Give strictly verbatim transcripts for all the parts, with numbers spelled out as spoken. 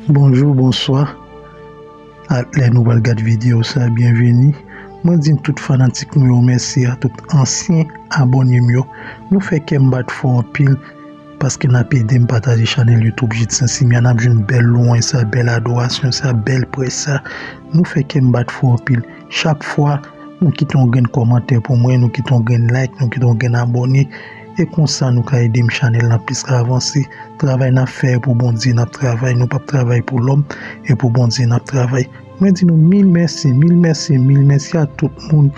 Bonjou, bonswa. Ak lè nou pral gad videyo sa, byenveni. Mwen di tout fanatik mwen yo mèsi, a tout ansyen abòne m yo. Nou fè kè m bat fò anpil paske n ap ede m pataje chanèl YouTube Jidson Simian. N ap jwenn bèl lwanj sa, bèl adorasyon sa, bèl prèch sa. Nou fè kè m bat fò anpil. Chak fwa nou kite yon grenn kòmantè pou mwen, nou kite yon grenn like, nou kite yon grenn abòne. E konsa nou ka ede m chanèl lan plis ka avanse. Travay n ap fè pou Bondye n ap travay, nou p ap travay pou lòm, e pou Bondye n ap travay. Mwen di nou mil mèsi, mil mèsi, mil mèsi a tout moun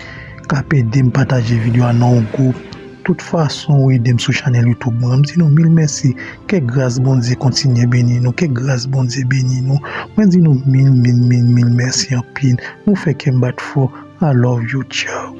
k ap ede m pataje videyo a nan yon gwoup. Tout fason ou ede m sou chanèl YouTube mwen, m di nou mil mèsi. Ke gras Bondye kontinye beni nou, ke gras Bondye beni nou. Mwen di nou mil, mil, mil, mil mèsi anpil. Nou fè kè m bat fò. I love you, ciao.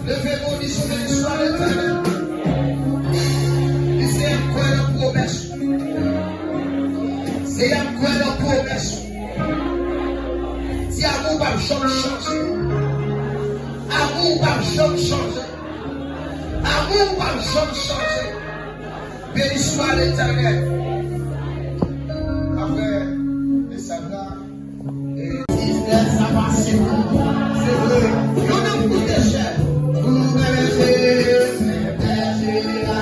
Leve bondisyon, beni swa Letènèl. Li se ap kwè nan pwomès. Se y ap kwè nan pwomès. Ti amou p ap janm chanje. Amou p ap janm chanje. Amou p ap janm chanje. Beni swa Letènèl. Apre mesaj la, e, Istè sa pase pou ou. Se vre. Yo menm koute chèf. Pou bèje, bèje la.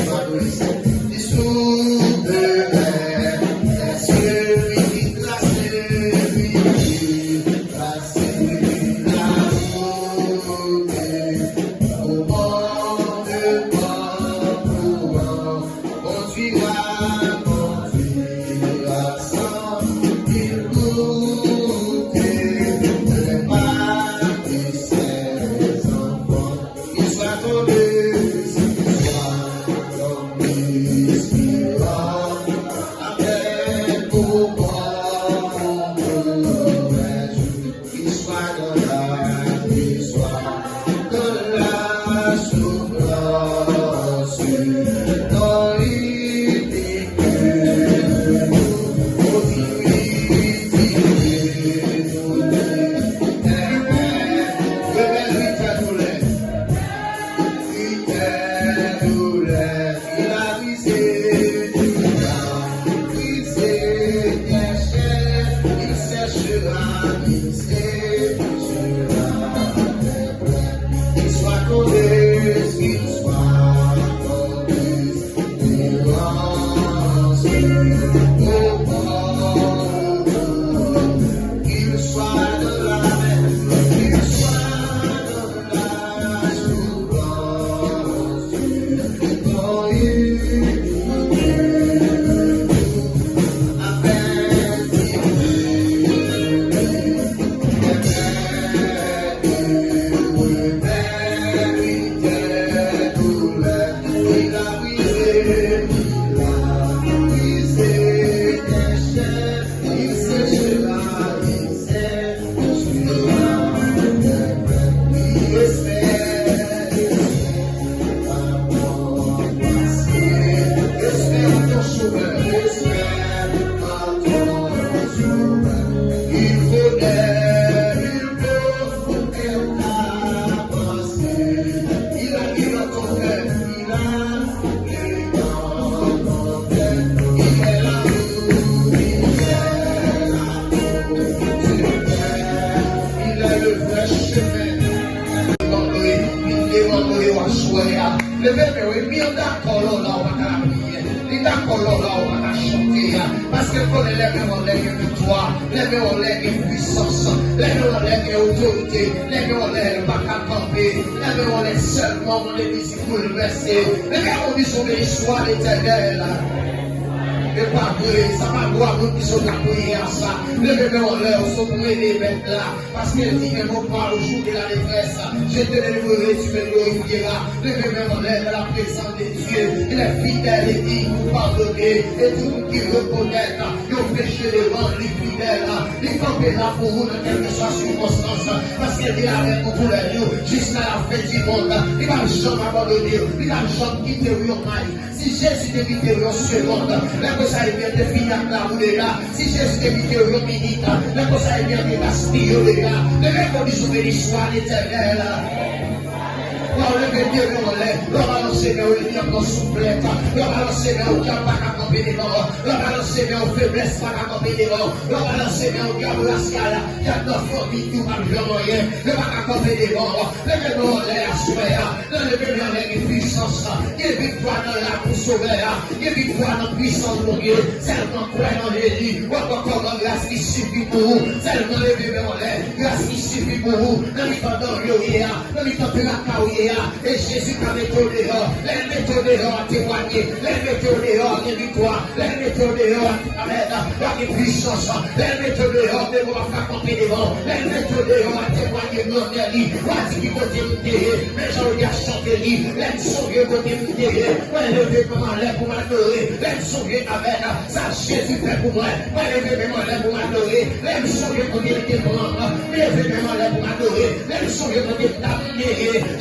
Li souvren, se li ki trase, li ki trase lawout. Pou mò de kò, pou mò, kondwi a, kondwi a san pil koute, lè pa de sèz anfan. Istwa tonbe, istwa tonbe, istwa apèl pou kò, pou kò, istwa nan la, istwa nan la soufrans, nan limit, otorite, otorite, rebèl, ritè, doulè. Ritè, doulè, il a brisé tout chaîne, brisé tes chaînes, il séchera, il séchera tes plaies. Qu'il soit ton Dieu, qu'il soit ton Dieu, qu'il soit ton Dieu, oh, oh, oh, oh, qu'il soit dans la mer, qu'il soit dans Leve men w, enmi an dakò lè w la ou pa ka lapriyè. Li dakò lè w la ou pa ka chante a. Paske l konnen lè men w anlè gen viktwa, lè men w anlè gen pwisans, lè men w anlè gen otorite, lè men w anlè l pa ka kanpe, lè men w anlè sèlman yon legliz ki boulvèse. Leve men w, di sou men istwa Letènèl. E pa vre, sa pa vwa moun ki sot lapriyè a sa. Leve men w anlè, ou sot rele Mèt la. Paske l di, un mot, par le jour de la détresse, je te délivrerai, tu me glorifieras. Leve men w anlè dans la présence de Dieu. Il est fidèle et digne pour pardonner. E tout moun ki rekonèt yo peche devan li fidèl, li kanpe la pou ou nan kèlkeswa sikonstans. Paske li avèk ou pou lè yo, jiska la fen di mond. Li p ap janm abandone w, li p ap janm kite w yon may. Si Jezi te kite w yon segonn, lè konsa ebyen te fini ak lawout deja. Si Jezi te kite w yon minit, lè konsa ebyen te gaspiye w deja. Leve men w, di sou men istwa Letènèl. Waw, leve men w anlè. Lè w balanse men w, enmi an pran souflèt. Lè w balanse men w, dyab pa ka kanpe devan w. Lè w balanse men w, feblès pa ka kanpe devan w. Lè w balanse men w, dyab rasyal ki ap nan fanmi ou p ap janm anyen. Yo pa ka kanpe devan w. Leve men w anlè aswè a. Nan leve men anlè gen pwisans, gen viktwa nan la pou Sovè a, gen viktwa nan pwisans Bondye. Sèlman kwè nan Jezi, w ap wè kòman gras li sifi pou ou. Sèlman leve men w anlè, gras li sifi pou ou. Nan mitan danje w ye a, nan mitan traka w ye a, e Jezi ka mete w deyò. Lè l mete w deyò, temwanye. Lè l mete w deyò, gen viktwa. Lè l mete w deyò, amèn, w ap gen pwisans. Lè l mete w deyò, demon pa ka kanpe devan w. Lè l mete w deyò, w ap temwanye grandè li. W ap di ki kote m te ye, men jan w te ap chante li. Lè m sonje kote m te ye, mwen leve men m anlè pou m adore. Lè m sonje, amèn, sa Jezi fè pou mwen, mwen leve men m anlè pou m adore. Lè m sonje kote l te pran m, mwen leve men m anlè pou m adore. Lè m sonje kote m t ap ye,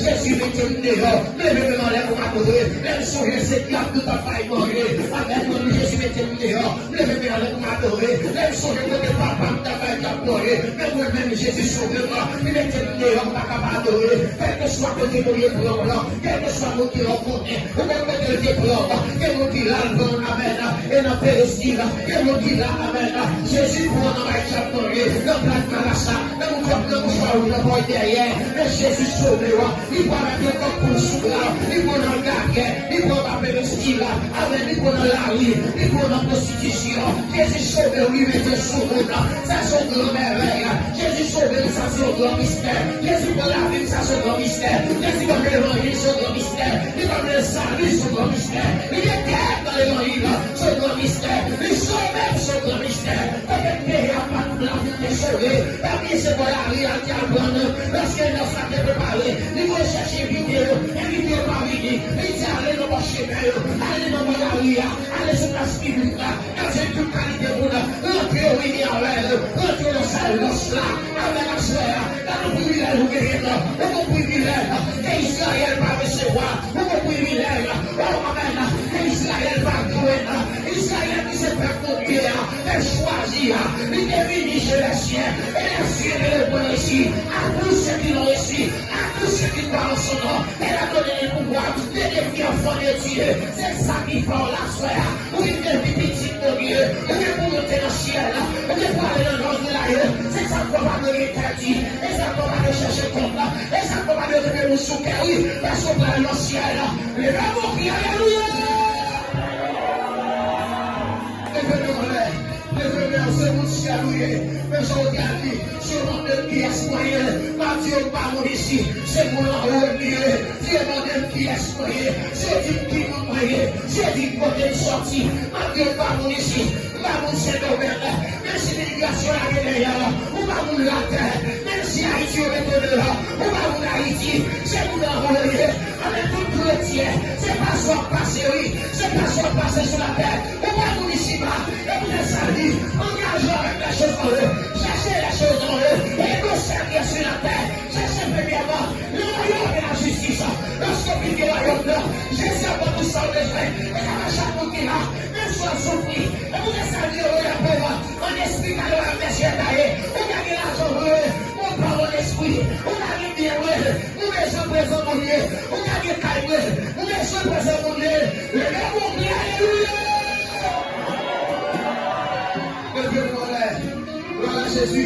Jezi mete m deyò. Leve men m anlè pou m adore. Lè m sonje se dyab ki t ap bay manje. Avèk mwen, Jezi mete m deyò. Leve men anlè pou m adore. Lè m sonje kote papa m t ap bay dyab manje. Men mwen menm, Jezi sove mwen. Li mete m deyò, m pa ka pa adore. Kèlkeswa kote Bondye pran w lan, kèlkeswa moun ki rankontre, ou konn kote l te pran w. Gen moun ki la, l vann, amèn. E nan perespri, gen moun ki la, amèn. Jezi pran w nan bay dyab manje, nan plat marasa, nan mouchwa, nan mouchwa wouj, nan pòch dèyè. Men Jezi sove w. Li pral mete Pran sou la, li pran nan gagè, li pran nan peristil, amen, li pran nan lari, li pran nan pwostitisyon. Jezi sove w, li mete sou wout. Sa se yon gran mèvèy. Jezi sove m, sa se yon gran mistè. Jezi pran lavi m, sa se yon gran mistè. Jezi ban m levanjil, se yon gran mistè. Li ban m levanjil, se yon gran mistè. Li mete m nan levanjil, se yon gran mistè. Li sove m, se yon gran mistè. Kote m te ye a, pa t la pou te sove. Pa bliye se bò lari a te aprann. Lòske nòs la te prepare, li voye chèche envite yo. Envite yo pa vini. Li di, "Ale nan bò chemen yo, ale nan bò lari a, ale sou plas piblik la, gade tout kalite moun, rantre yo vini avè l, rantre nan sal nòs la." Avèk aswè a, gade yon privilèj ou genyen la. Ou gon privilèj ke Izrayèl pa resevwa. Ou gon privilèj, o, amen, ke Izrayèl pa jwenn. Izrayèl ki se pèp Bondye a, te chwazi a, li te vini chez les siens, et les siens ne le point reçu. À tous ceux qui l'ont reçu, à tous ceux qui croient en son nom, elle a donné le pouvoir de devenir enfants de Dieu. Se sa ki fè w la aswè a. Ou vin devni pitit Bondye. Ou gen pou monte nan syèl la. Ou gen pou ale nan nòs de la yo. Se sa k fè w pa dwe entèdi. E sa k fè w pa dwe chèche kont la. E sa k fè w pa dwe kenbe moun sou kè, wi. Paske w pral nan syèl la. Leve men w, kri alelouya! Leve men w anlè. Leve men w, se moun syèl ou ye. Men jan w te al di, si yo mande m kiyès mwen ye, m ap di yo m pa moun isi. Se moun anwo m ye. Si yo mande m kiyès mwen ye, si yo di m ki moun mwen ye, si yo di m kote m sòti, m ap di yo m pa moun isi. M pa moun Sendomeng. Men si imigrasyon lage dèyè w, ou pa moun latè. Menm si Ayiti yo mete w deyò, ou pa moun Ayiti. Se moun anwo w ye. Anben tout kretyen, se pa sa w ap pase, wi. Se pa sa w ap pase sou latè. Ou pa moun isiba. E poutèt sa l di, engagez-vous avec les choses en haut. Cherchez les choses en haut. Et non celles qui sont sur la terre. Chèche premyèman le royaume et la justice. Lòske w vin gen wayòm nan, Jezi ap ba w tout sa w bezwen. E sa pa chak moun ki la, menm si w ap soufri. E poutèt sa l di, heureux les pauvres en esprit, car le royaume des cieux est à eux. Ou ka gen lajan vre, men w pòv an espri. Ou ka gen byen vre, men w bezwen prezans Bondye. Ou ka gen kay vre, men w bezwen prezans Bondye. Leve men w, kri alelouya! Leve men w anlè. Glwa a Jezi.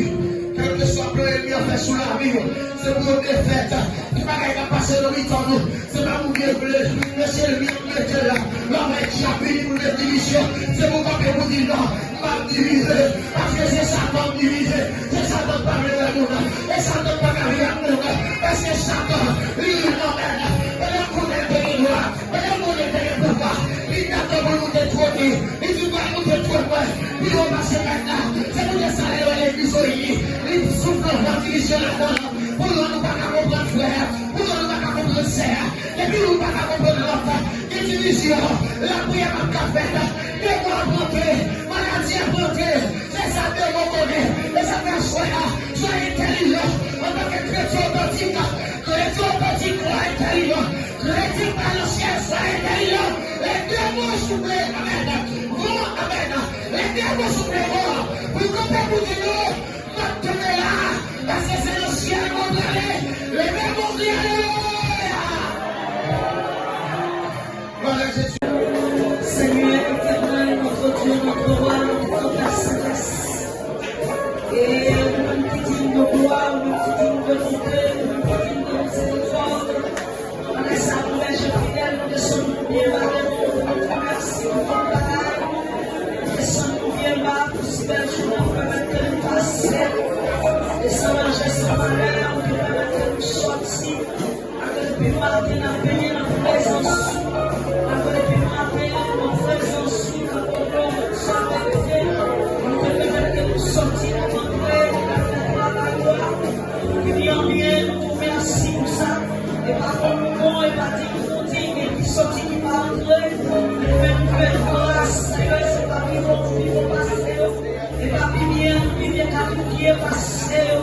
Kèlkeswa plan ènmi an fè sou lavi w, se pou yo defèt. Ki bagay k ap pase nan mitan nou? Se pa pou Bondye vle, men se ènmi an k mete la. Lè w wè dyab vini pou l met divizyon, se pou w kanpe pou di non, m ap divize. Paske se Satan k divize, se Satan k pa vle wè moun, e Satan k pa ka viv ak moun. Paske Satan, li, amèn, pandan l konnen l te gen glwa, pandan l konnen l te gen pouvwa, li dakò pou l moute twòn li. Li di, "M pral moute twòn mwen pi wo pase mèt la." Se poutèt sa, lè l wè legliz yo ini, li soufle yon van divizyon ladan l, pou rann ou pa ka konprann frè, pou rann ou pa ka konprann sè. Depi ou pa ka konprann lòt, gen divizyon, lapriyè p ap ka fèt, demon ap rantre, maladi ap rantre. Se sa demon konnen. E sa fè aswè a, soyez intelligents antanke kretyen otantik. Kretyen otantik, soyez intelligents. Kretyen k pral nan syèl, soyez intelligents. Les deux mots souple, amèn. Bon, amèn. Les deux mots souple, bon. Pou kanpe pou di nou, m ap tonbe la, paske se nan syèl mwen prale. Leve men w, kri alelouya! Glwa a Jezi. Seigneur éternel, notre Dieu, notre roi, notre Père céleste. Et ou menm ki digne de gloire, ou menm ki digne de bonté, ou menm ki digne de miséricorde. Malè sa, nou bèje fidèl, nou desann nou byen ba devan w pou nou di w mèsi pou tout bagay. Nou desann nou byen ba pou si bèl jounen w pèmèt ke nou pase. E san danje, san malè, ou te pèmèt ke nou sòti. Paske depi maten n ap benyen nan prezans ou. Paske depi maten nan prezans ou, n ap adore w, n ap egzalte w. Ou te pèmèt ke nou sòti, n ap antre, n ap fè travay ou a. Byen, byen, nou di w mèsi pou sa. E pa kòm nou bon, e pa di nou di, men ki sòti, ki pa antre. Men fè nou fè gras, Senyè, se pa pi bon nou pi bon pase yo. E pa pi byen nou pi byen ka nou byen pase yo.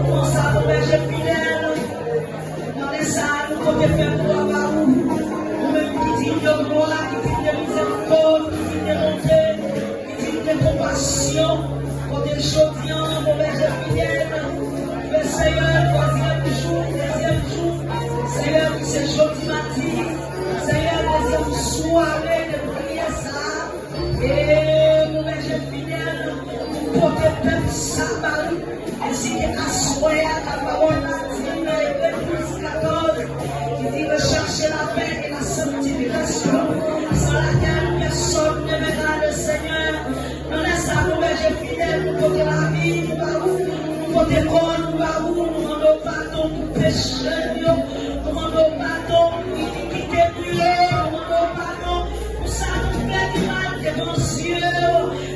Konsa, nou bèje fidèl. Mande sa a nou pote fè glwa ba ou. Ou menm ki digne de glwa, ki digne de mizerikòd, ki digne de bonte, ki digne de konpasyon. Kote jodi a, nou bèje fidèl. Men Senyè, twazyèm jou, dezyèm jou, Senyè, ki se jodi madi, Senyè, dezyèm sware de priyè sa a. E nou bèje fidèl, nou pote pèp sa ba ou. Ensi ke aswè a, la pawòl la di nan Ebre douz katòz, ki Bondye,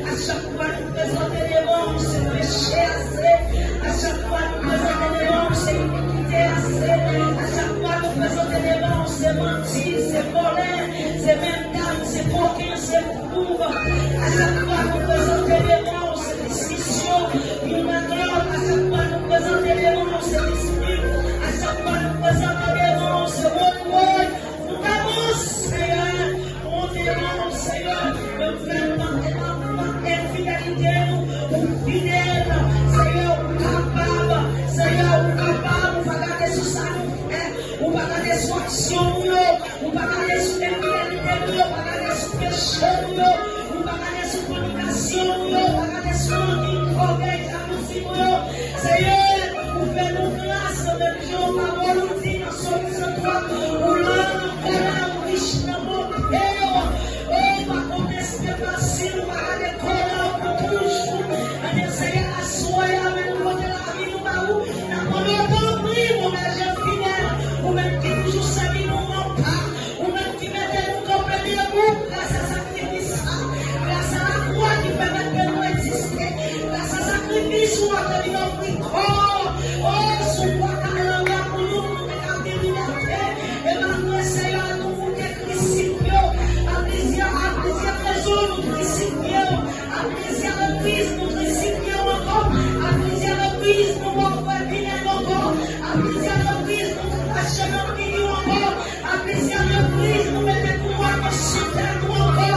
a chak fwa nou prezante devan w, se peche ase. A chak fwa nou prezante devan w, se inikite ase. A chak fwa nou prezante devan w, se manti, se vòlè, se menm dam, se koken, se boug. A chak fwa nou prezante devan w, se diskisyon youn ak lòt. A chak fwa nou prezante devan w, se dispit. A chak fwa nou prezante devan w, se woywoy. Nou pa bon, Seyè, pou w te bon, Seyè, menm lè nou nan enfidelite nou, ou fidèl, Seyè, ou kapab, Seyè, ou kapab, ou pa gade sou sa nou fè, ou pa gade sou aksyon nou yo, ou pa gade sou enfidelite nou yo, ou pa gade sou peche nou yo, ou pa gade sou fònikasyon nou yo, ou pa gade sou manti, ògèy, jalouzi nou yo. Seyè, ou fè nou gras, menm jan pawòl ou di nan Sòm san twa, ou lan nan kòlè, ou rich nan bonte w. O, pa konteste fasil, ou pa gade kòlè w pou toujou. Ebyen, Seyè, aswè a, menm kote lavi nou ba ou, n ap mande w tanpri, mon Bèje fidèl, ou menm ki toujou sèvi nou, papa, ou menm ki mete nou kanpe debou gras a sakrifis sa, gras a lakwa ki pèmèt ke nou egziste, gras a sakrifis ou a te vin ofri kò w, o, sou bwa kalvari a pou nou, pou nou te ka gen libète. E malgre, Seyè, nou moute krisifye w, a plizyè, a plizyè rezon nou krisifye w, a plizyè repriz nou krisifye w ankò, a plizyè repriz nou ba w vèminen ankò, a plizyè repriz nou krache nan figi w ankò, a plizyè repriz nou mete kou a nou sou tèt nou ankò,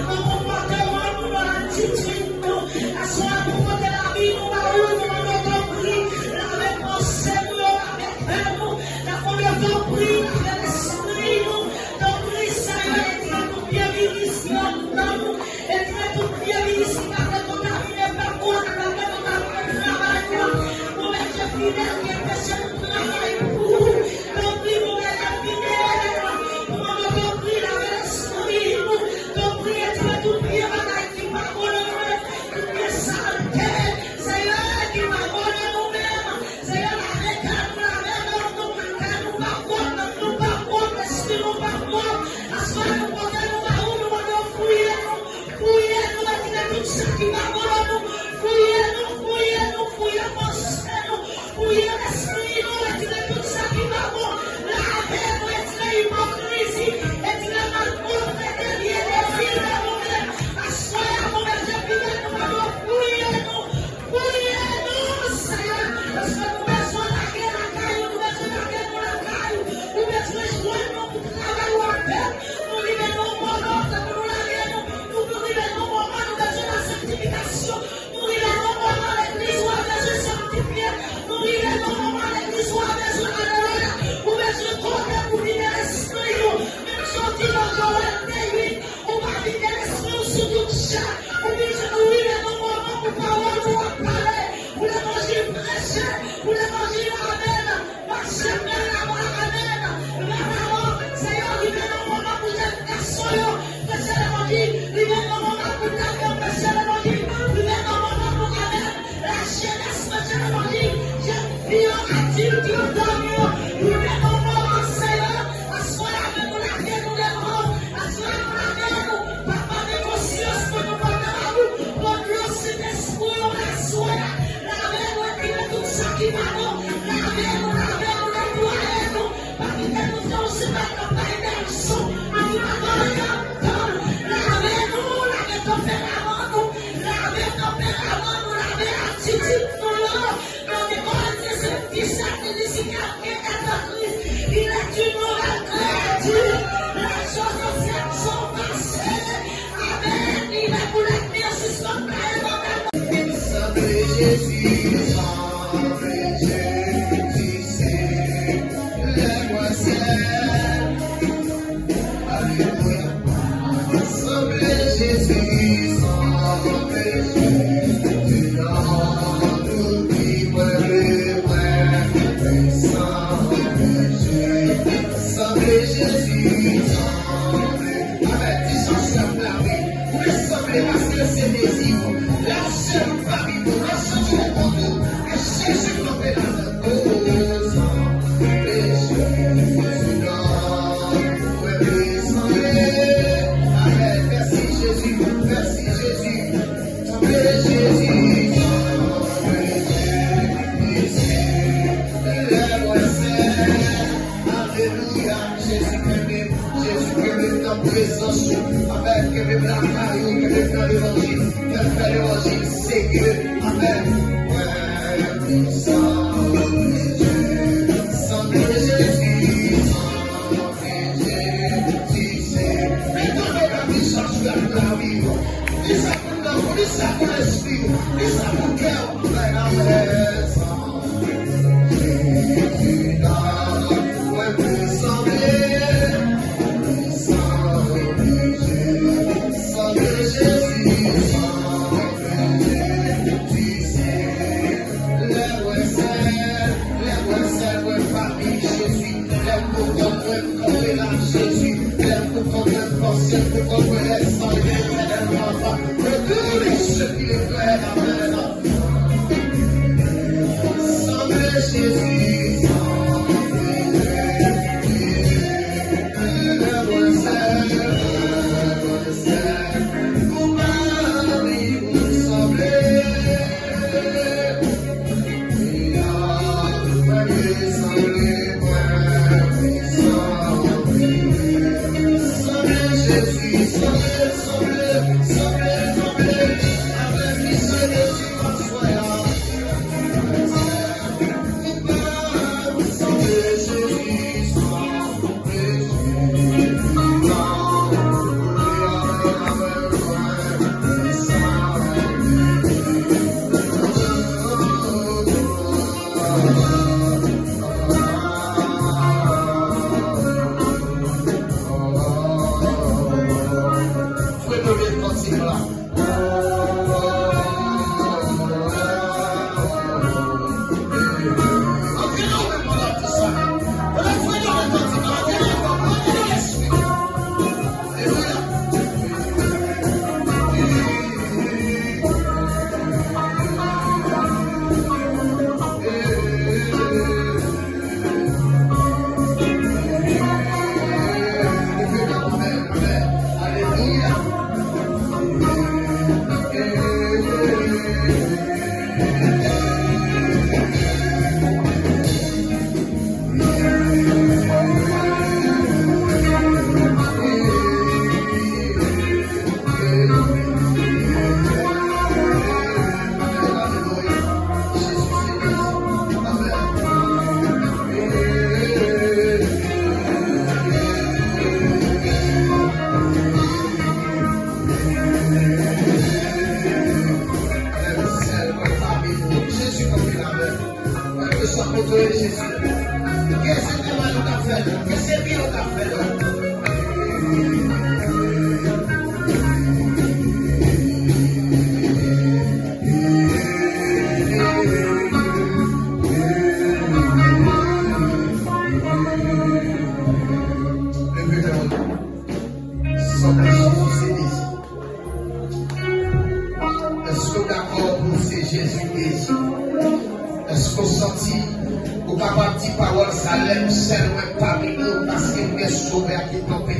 nan konpòteman nou, nan atitid nou. Aswè a nou pote lavi nou ba ou, nou mande w tanpri, lave panse nou yo, lave kè nou, n ap mande w tanpri, lave lespri nou, tanpri Seyè, retire tout vye viris ki anndan nou, retire tout vye viris ki ta vle kontamine pèp ou an, ki ta vle kontamine travay ou an. Mon Bèje fidèl ki anpeche nou travay pou ou. Tanpri, mon Bèje fidèl, pou mwen, tanpri, lave lespri nou. Tanpri, retire tout vye bagay ki pa bon nan nou, tout vye salte, Seyè, ki pa bon nan nou menm. Seyè, lave kè nou, lave nanm nou. Kè nou pa pwòp, nanm nou pa pwòp, lespri nou pa pwòp. Aswè a nou pote nou ba ou, nou mande w fouye nou. Fouye nou, retire tout sa ki pa bon nan nou. Fouye nou, fouye nou, fouye panse nou. Fouye lespri nou, retire tout sa ki pa bon. Lave nou, retire ipokrizi, retire malpwòpte, vye dezi nan nou menm. Aswè a, mon Bèje fidèl, nou mande w fouye nou. Fouye nou, Seyè, paske nou bezwen lage lakay ou, nou bezwen lage nou lakay ou, nou bezwen jwenn nou pou travay ou avè nou. Nou rive nan yon moman, tankou nou lage nou, nou, nou rive nan yon moman, nou bezwen lasantifikasyon. Nou rive nan yon moman, legliz ou a bezwen sanktifye. Nou rive nan yon moman, legliz ou a bezwen, alelouya, ou bezwen kote pou vide lespri ou. Menm jan w di nan Jowèl de uit, ou pa vide lespri w sou tout chè. Ou bezwen, ou rive nan yon moman pou pawòl ou ap pale, pou levanjil preche, pou levanjil, amèn, mache, amèn, amèn, amèn. Seyè, rive nan yon moman pou jèn gason yo preche levanjil. Rive nan moman pou dam yo preche levanjil. Rive nan moman pou, amèn, lajenès preche levanjil. Jèn fi yo, adilt yo, dam yo, rive nan moman, Seyè, aswè a, nou lage nou devan w. Aswè a, nou lage nou. Papa, gen konsyans pou nou pote ba ou. Pran dlo Sentespri ou aswè a. Lave nou, retire tout sa ki pa bon. Lave nou, lave nou, netwaye nou. Pa kite nou fè yon semèn nan bay bèl son. Nou di papa, lave nou, lave tanperaman nou. Lave tanperaman nou, lave atitid nou yo. Nan Korinthien cinq dix-sept, il dit, si quelqu'un est en Christ, il est une nouvelle créature. Les choses anciennes sont passées. Amen. Il est pour l'avenir, si ce n'est pas éternel. Sanble Jezi, sanble Jezi, se lè mwen sèl. Alelouya. Sanble Jezi, sanble Jezi, nan tout ki mwen bezwen. Sanble Jezi, sanble Jezi, sanble. Avèk ti Joseph la, wi. Mwen sanble paske se dezi ou. Lè w sèl ou pa vin, lè w santi w kont ou, e Jezi kanpe ladan. O, sanble Jezi, nan mwen bezwen. Amèn. Mèsi, Jezi. Amèn. Kenbe lakay ou, kenbe nan levanjil. Fè, fè levanjil serye. Amèn. Wè, sanble Jezi, sanble Jezi, se. Mete men nan vizaj ou, lavi ou. Di sa pou nanm ou, di sa pou lespri ou, di sa pou kè ou. Amèn, amèn. Fwe premye kantik la. Jezi kanpe la. Kèlkeswa kote w ye, Jezi. Kè se travay ou t ap fè la, kè se byen ou t ap fè la. Leve men w. Sanble Jezi se dezi. Èske w dakò pou se Jezi dezi? Èske w santi ou kapab di pawòl sa, lè yon sèl mwen pami nou, paske m gen Sovè a ki kanpe?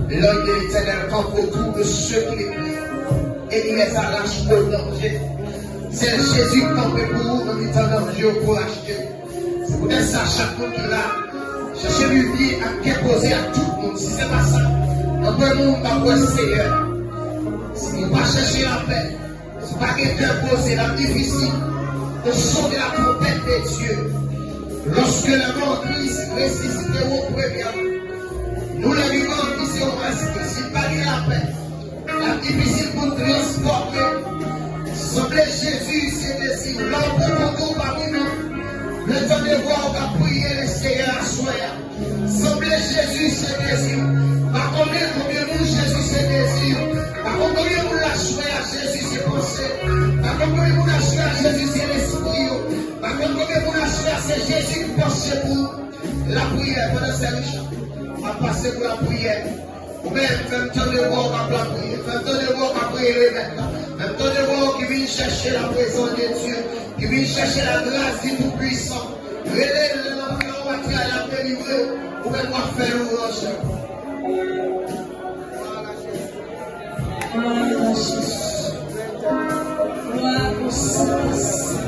L'œil de l'Éternel campe autour de ceux qui le craignent et il les arrache au danger. Sèl Jezi kanpe pou ou nan mitan danje yo, kouraje. Se poutèt sa, chak moun ki la, chèche limyè ak kè poze ak tout moun. Si se pa sa, anpil moun p ap wè Seyè. Si nou pa chèche lapè, si pa gen kè poze, l ap difisil de sonde la trompette de Dieu. Lorsque la mort en Christ ressuscite au premier, nous les vivants qui serons en Christ, si pa gen lapè, l ap difisil pou n transfòme. Sanble Jezi se dezi w. Lè w pou kont ou pami nou, le tan de vwa w k ap priye Leseyè aswè a. Sanble Jezi se dezi w. Pa konnen konbyen moun Jezi se dezi w. Pa konn konbyen moun laswè a Jezi se panse. Pa konn konbyen moun laswè a Jezi se lespri yo. Pa konn konbyen moun laswè a se Jezi k panse pou ou. Lapriyè, pandan sè Richard ap pase pou lapriyè. Ou menm, fè m tande vwa w k ap lapriyè. Fè m tande vwa w k ap rele Mèt la. Fè m tande vwa w ki vin chèche la prezans de Dye, ki vin chèche la gras di Toupwisan. Rele l, lè l ap fè w batay, l ap delivre w. Ou menm w ap fè lwanj. Glwa a Jezi. Glwa pou Sentespri.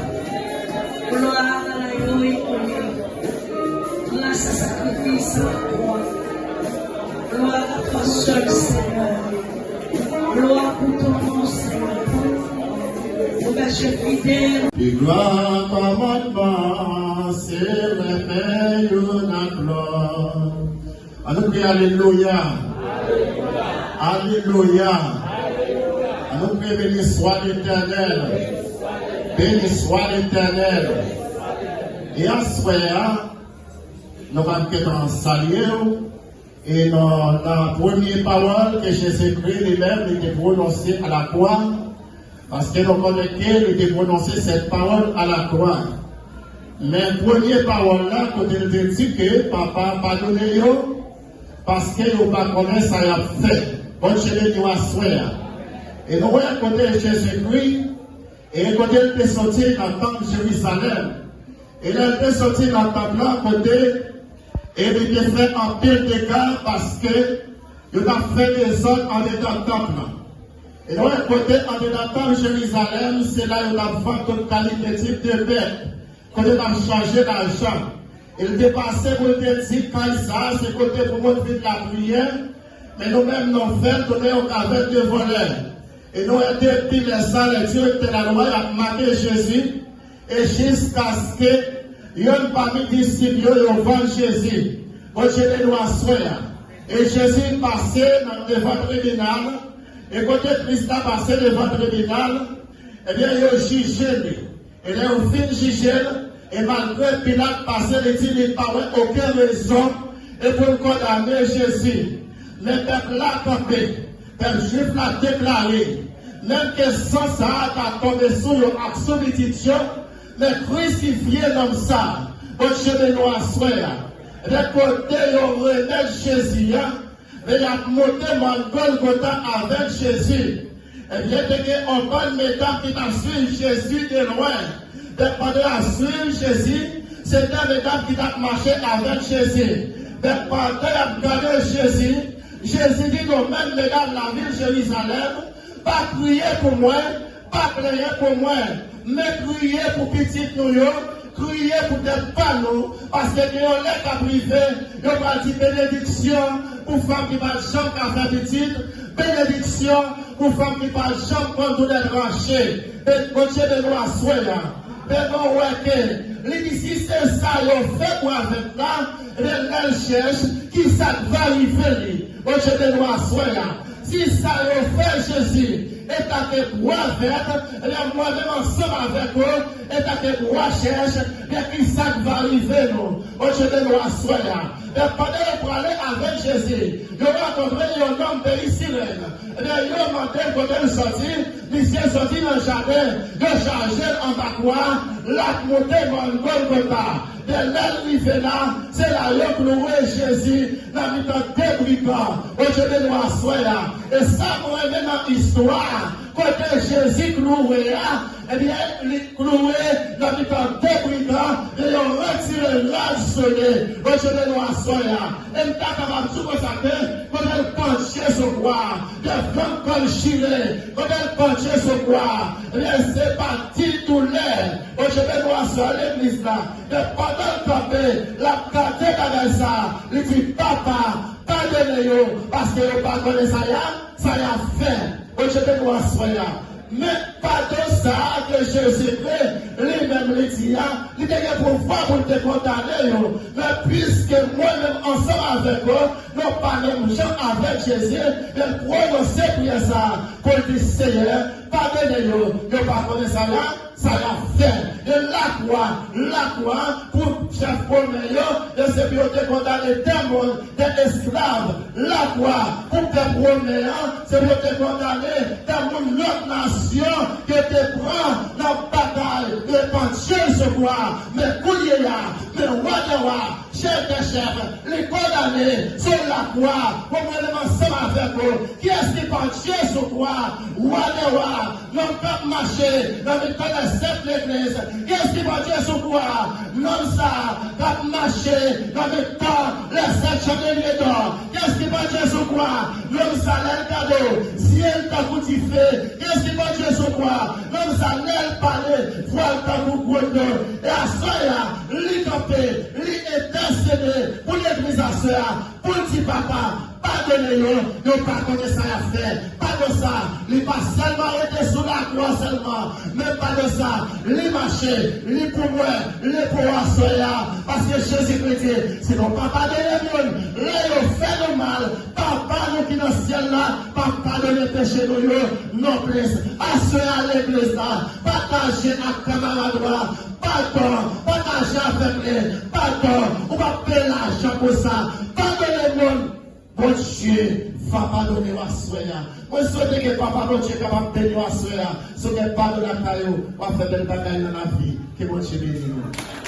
Glwa a la yo e konnen. Gras a sakrifis la kwa. Glwa a toi seul, Seigneur. Pi gran kòmandman se renmen youn ak lòt. Ann nou kriye alelouya. Alelouya. Ann nou kriye beni swa Letènèl. Beni swa Letènèl. E aswè a, nou pa t gentan salye w. E nan, nan premye pawòl ke Jezikri li menm li te pwononse alakwa, paske nou konnen ke li te pwononse sèt pawòl alakwa. Men premye pawòl la, kote li te di ke Papa padone yo, paske yo pa konnen sa y ap fè. Bondye beni w aswè a. E nou wè kote Jezikri, e kote l te soti nan tanp Jerizalèm. E lè l te soti nan tanp lan, kote, e li te fè anpil dega paske yo t ap fè dezòd andedan tanp lan. E nou wè kote andedan tanp Jerizalèm, se la yo t ap vann tout kalite tip de bèt, kote yo t ap chanje lajan. E l te pase pou l te di kay sa a se kote pou moun vin lapriyè, men nou menm nou fè l tounen yon kavèn de vòlè. E nou wè depi lè sa, lè direktè lalwa y ap make Jezi, e jiskaske yonn pami disip yo, yo vann Jezi. Bondye beni w aswè a. E Jezi pase nan devan tribinal, e kote Kris la pase devan tribinal, ebyen, yo jije li. E lè yo fin jije l, e malgre Pilat pase, li di li pa wè okenn rezon e pou l kondane Jezi. Men pèp la kanpe, pèp jwif la deklare, menm ke san sa a ta tonbe sou yo ak sou pitit yo, men krisifye nonm sa a. Bondye beni w aswè a. Lè kote yo remèt Jezi a, men y ap monte mòn Golgota avèk Jezi. Ebyen, te gen yon bann medam ki t ap swiv Jezi de lwen. Men pandan y ap swiv Jezi, se de medam ki t ap mache avèk Jezi. Men pandan y ap gade Jezi, Jezi di nou menm medam lavil Jerizalèm, pa kriye pou mwen, pa plenyen pou mwen, men kriye pou pitit nou yo, kriye pou tèt pa nou, paske gen yon lè k ap rive, yo pral di benediksyon pou fanm ki pa t janm ka fè pitit, benediksyon pou fanm ki pa t janm konn doulè tranche. Ben, Bondye beni w aswè a. Men nou wè ke li di si se sa yo fè pou avèg la, ebyen lè l chèch, kisa k va rive li? Bondye beni w aswè a. Si sa yo fè Jezi e ta ke bwa vèt, ebyen mwen menm ansanm avèk ou, e ta ke bwa chèch, ebyen kisa k va rive nou? Bondye beni w aswè a. Men pandan yo prale avèk Jezi, yo rankontre yon nonm peyi Sirèn. Ebyen, yo mande l kote l sòti, misye sòti nan jaden, yo chaje l anba kwa, l ap monte mòn Golgota. Men lè l rive la, se la yo kloure Jezi nan mitan de brigan. Bondye beni w aswè a. E sa m renmen nan istwa kote Jezi kloure a, ebyen, li kloure nan mitan de brigan, men yo retire rad sou li. Bondye beni w aswè a. E m ta kapab di w konsa ke kote l pandye sou kwa, devan kò l chire, kote l pandye sou kwa, ebyen, se pati doulè. Bondye beni w aswè a, legliz la. Men pandan l kanpe, l ap gade bagay sa, li di, Papa, padone yo, paske yo pa konnen sa y ap, sa y ap fè. Bondye beni w aswè a. Men padon sa a ke Jezikri li menm li di a, li te gen pouvwa pou l te kondane yo. Men piske mwen menm ansanm avèk ou, nou pa menm jan avèk Jezi, men l pwononse priyè sa a pou l di, Seyè, padone yo, yo pa konnen sa y ap, sa y ap fè. E lakwa, lakwa pou chèf women yo, e se pou yo te kondane de moun, de esklav, lakwa pou pèp women an, se pou yo te kondane de moun lòt nasyon ke te pran nan batay, yo pandye l sou kwa. Men kounye a, men wa dè wa, chèf dè chèf, li kondane sou lakwa. Pou mwen menm ansanm avèk ou, kiyès ki pandye sou kwa? Wa dè wa, nonm k ap mache nan mitan lè sèt legliz. Kiyès ki pandye sou kwa? Nonm sa k ap mache nan mitan lè sèt chandelye dò. Kiyès ki pandye sou kwa? Nonm sa lè l gade w, zye l tankou dife. Kiyès ki pandye sou kwa? Nonm sa lè l pale, vwa l tankou gwoulo. E aswè a, li kanpe, li entèsede pou legliz aswè a, pou l di, Papa, padone yo, yo pa konnen sa y ap fè. Padon sa, li pa sèlman rete sou lakwa sèlman, men padon sa, li mache, li pou mwen, li pou aswè a. Paske Jezikri di, si nou pa padone moun, lè yo fè nou mal, Papa nou ki nan syèl la pa padone peche nou yo nonplis. Aswè a legliz la, pataje ak kamarad ou a, padon, pataje avèk li, padon, ou pa peye lajan pou sa. Padone moun, Bondye va padone w aswè a. Mwen swete ke Papa Bondye kapab beni w aswè a. Si w gen padon lakay ou, w ap fè bèl bagay nan lavi. Ke Bondye beni nou.